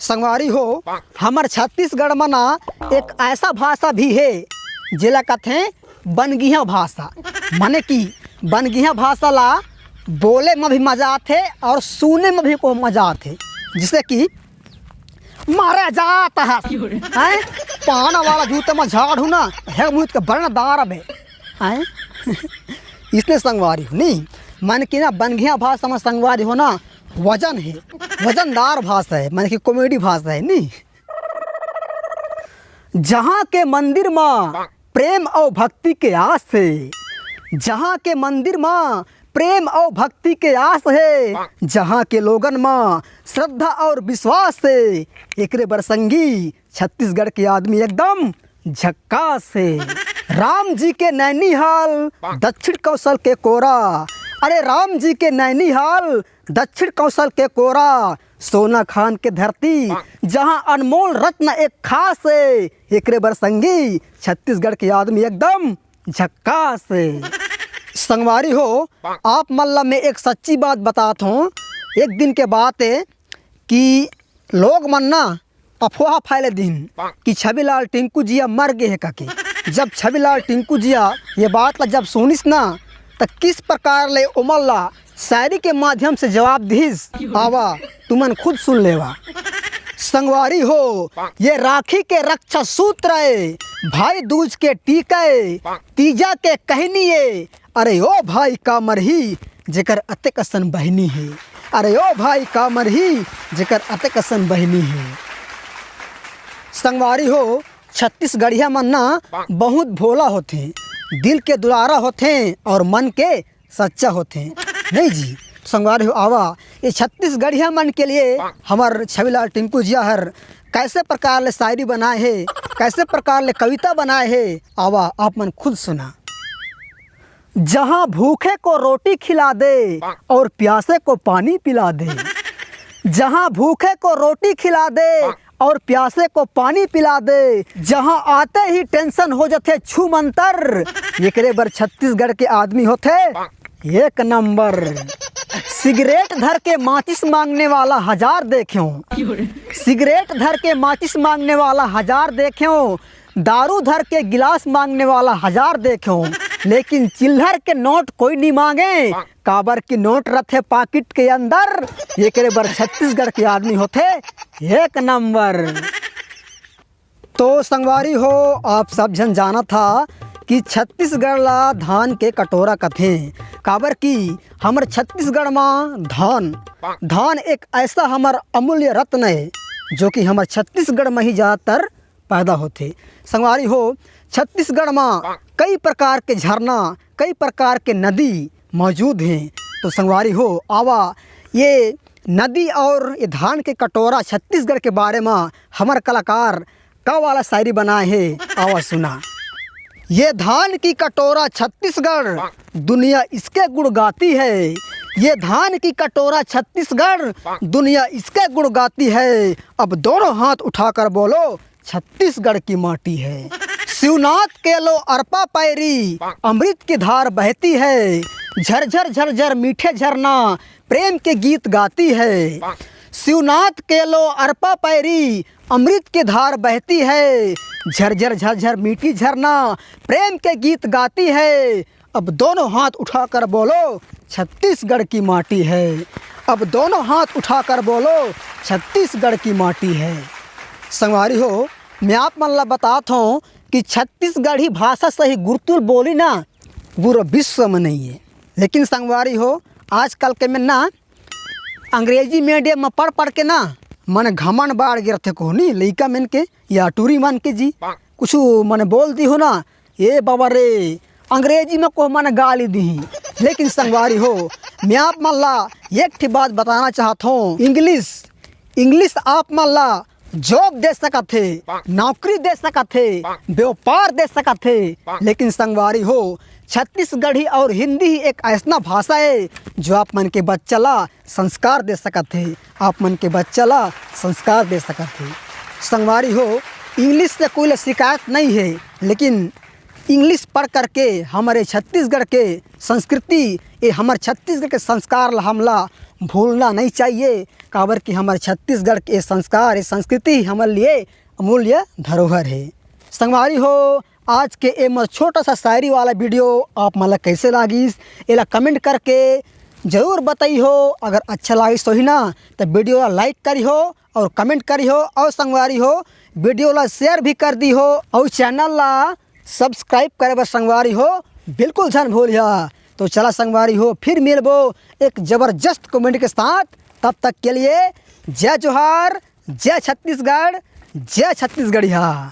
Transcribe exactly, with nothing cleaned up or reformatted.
संगवारी हो, हमर छत्तीसगढ़ म ना एक ऐसा भाषा भी हे, जेला कथे बनगिहा भाषा। माने कि बनगिहा भाषा ला बोले म भी मजा आथे और सुने म भी को मजा आथे। जैसे कि मारे जात हस, हैं? पाना वाला जूता म झाड़ू ना, हे मुइत के बरन दार बे, हैं? इसने संगवारी हो, नहीं? मन की ना बनगिहा भाषा म संगवारी हो ना, वजन हे, वजनदार भाषा हे, मन की comedy भाषा हे, नहीं? जहाँ के मंदिर म प्रेम अउ भक्ति के आस हे, जहाँ के मंदिर म प्रेम अउ भक्ति के आस हे, जहाँ के लोगन म श्रद्धा अउ विश्वास हे, एकरे बर संगी छत्तीसगढ़ के आदमी एकदम झक्कास हे। राम जी के नैनीहाल, दक्षिण कौशल के कोरा। अरे राम जी के नैनीहाल, दक्षिण कौशल के कोरा, सोना खान के धरती, जहाँ अनमोल रत्न एक खास हे। एकरे बर संगी छत्तीसगढ़ के आदमी एकदम झक्कास हे। संगवारी हो, आप मन ला मैं एक सच्ची बात बतात हूँ। एक दिन के बात हे कि लोग मन ना अफवाह फैले दिन कि छविलाल टिंकू जिया मर गे हे कके। जब छविलाल टिंकू जिया ये बात ला जब सुनिस ना, त किस प्रकार ले ओमन ला शायरी के माध्यम से जवाब दिस, आवा तुमन खुद सुन लेवा। संगवारी हो, ये राखी के रक्षा सूत्र ए, भाई दूज के टीका ए, तीजा के कहनी ए, अरे ओ भाई का मरही जेकर अतेक असन बहिनी हे, अरे ओ भाई का मरही जेकर अतेक असन बहिनी हे। संगवारी हो, छत्तीसगढ़िया मन ना बहुत भोला होथे, दिल के दुलारा होथे और मन के सच्चा होथे, नहीं जी? संगवारी हो, आवा ये छत्तीसगढ़िया मन के लिए हमर छविलाल टिंकू जिया हर कैसे प्रकार ले शायरी बनाए हे, कैसे प्रकार ले कविता बनाए हे, आवा आप मन खुद सुना। जहाँ भूखे को रोटी खिला दे और प्यासे को पानी पिला दे, जहाँ भूखे को रोटी खिला दे और प्यासे को पानी पिला दे, जहाँ आते ही टेंशन हो जाथे छू मंतर, एकरे बर छत्तीसगढ़ के आदमी होथे एक नंबर। सिगरेट धर के माचिस मांगने वाला हजार देखेंव, सिगरेट धर के माचिस मांगने वाला हजार देखेंव, दारू धर के गिलास मांगने वाला हजार देखेंव, लेकिन चिल्लर के नोट कोई नहीं मांगे, काबर की नोट रथे पाकिट के अंदर। एकरे बर छत्तीसगढ़ के आदमी होथे एक नंबर। तो संगवारी हो, आप सब झन जानत हा कि छत्तीसगढ़ ला धान के कटोरा कथे, काबर कि हमर छत्तीसगढ़ मा धान, धान एक ऐसा हमर अमूल्य रत्न है, जो कि हमर छत्तीसगढ़ में ही ज़्यादातर पैदा होथे। संगवारी हो, छत्तीसगढ़ मा कई प्रकार के झरना, कई प्रकार के नदी मौजूद हैं। तो संगवारी हो, आवा ये नदी और ये धान के कटोरा छत्तीसगढ़ के बारे मा हमर कलाकार का वाला शायरी बनाए हे, आवा सुना। ये धान की कटोरा छत्तीसगढ़, दुनिया इसके गुण गाती है। ये धान की कटोरा छत्तीसगढ़, दुनिया इसके गुण गाती है। अब दोनों हाथ उठाकर बोलो, छत्तीसगढ़ की माटी है। शिवनाथ के लो अरपा पैरी, अमृत की धार बहती है। झरझर झरझर मीठे झरना, प्रेम के गीत गाती है। शिवनाथ के लो अरपा पैरी, अमृत की धार बहती है। झरझर झरझर मीठी झरना, प्रेम के गीत गाती है। अब दोनों हाथ उठाकर बोलो, छत्तीसगढ़ की माटी है। अब दोनों हाथ उठाकर बोलो, छत्तीसगढ़ की माटी है। संगवारी हो, मैं आप मन ला बतात हूँ कि छत्तीसगढ़ी भाषा सही गुरतुल बोली ना, पूरा विश्व में नहीं है। लेकिन संगवारी हो, आजकल के में ना अंग्रेजी मीडियम में पढ़ पढ़ के ना मन घमंड बाढ़ गे रथे कोहनी लइका मन के या टूरी मन के जी। कुछ मन बोल दी हो ना, ए बाबा रे, अंग्रेजी में कोह मन गाली दी। लेकिन संगवारी हो, मैं आप मन ला एक ठी बात बताना चाहत हूँ। इंग्लिश, इंग्लिश आप मन ला जॉब दे सकत हे, नौकरी दे सकत हे, व्यापार दे सकत हे, लेकिन संगवारी हो, छत्तीसगढ़ी और हिंदी ही एक ऐसना भाषा है जो आप मन के बच्चा ला संस्कार दे सकत हे, आप मन के बच्चा ला संस्कार दे सकत हे। संगवारी हो, इंग्लिश से कोई ला शिकायत नहीं है, लेकिन इंग्लिश पढ़ करके हमरे छत्तीसगढ़ के संस्कृति, ये हमर छत्तीसगढ़ के संस्कार ला हमला भूलना नहीं चाहिए, काबर कि हमर छत्तीसगढ़ के संस्कार, ये संस्कृति हमर लिए अमूल्य धरोहर है। संगवारी हो, आज के ए मोर छोटा सा शायरी वाला वीडियो आप मन ला कैसे लागिस, एला कमेंट करके जरूर बताई हो। अगर अच्छा लागिस होही ना, तो वीडियो ला लाइक करी हो और कमेंट करी हो, और संगवारी हो, वीडियो ला शेयर भी कर दी हो, और चैनल ला सब्सक्राइब करे बर संगवारी हो बिल्कुल झन भूलिहा। तो चला संगवारी हो, फिर मिलबो एक जबरदस्त कॉमेडी के साथ। तब तक के लिए जय जोहार, जय छत्तीसगढ़, जय छत्तीसगढ़िया।